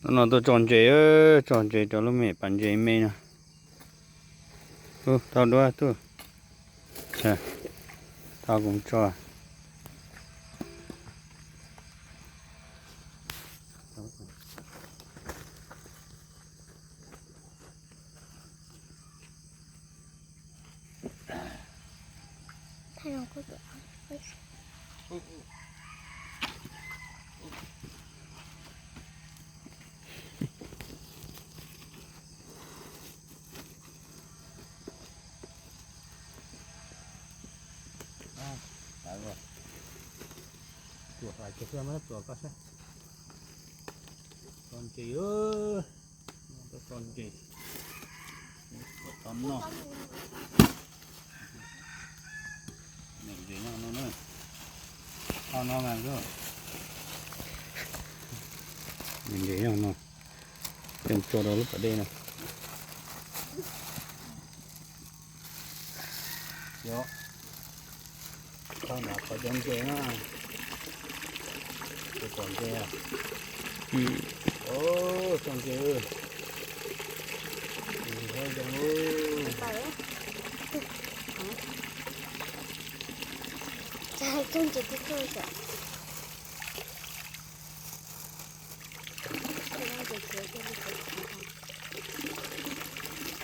No tuaj tso ntses, tso ntses rau lub me pas ntses me no. Ub, thauj duab tuaj. Thauj kuv tso. Tso ntses, tso ntses, tso no. Ntses nyob no, ntses nyob no, coj tso rau lub pas dej no. Yog, tau nram qhov cov ntses na, tus pom ntses. Tso ntses, zoo.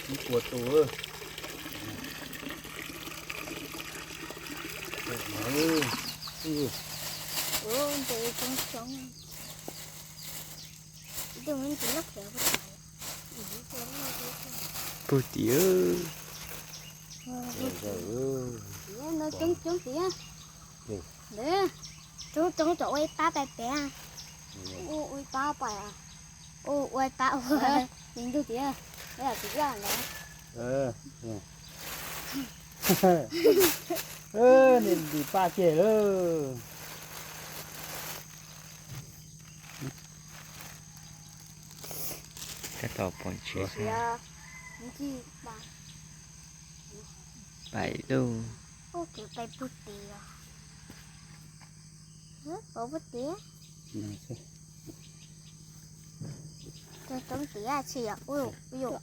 Ib puas tus. Puag tim. Coob coob tim. Coob coob, tsom ua ib pab pais pem. Ua ib pab pais. Ua ib pab ua li ntug tiag. Tus yaj ntawd. Niam ntim paj kiag lawm. Tab tom pom ntses xwb. Pais lauj. Pais puag tid os. Pais puag tid. Coob coob tid tsis yog. Ua yuav.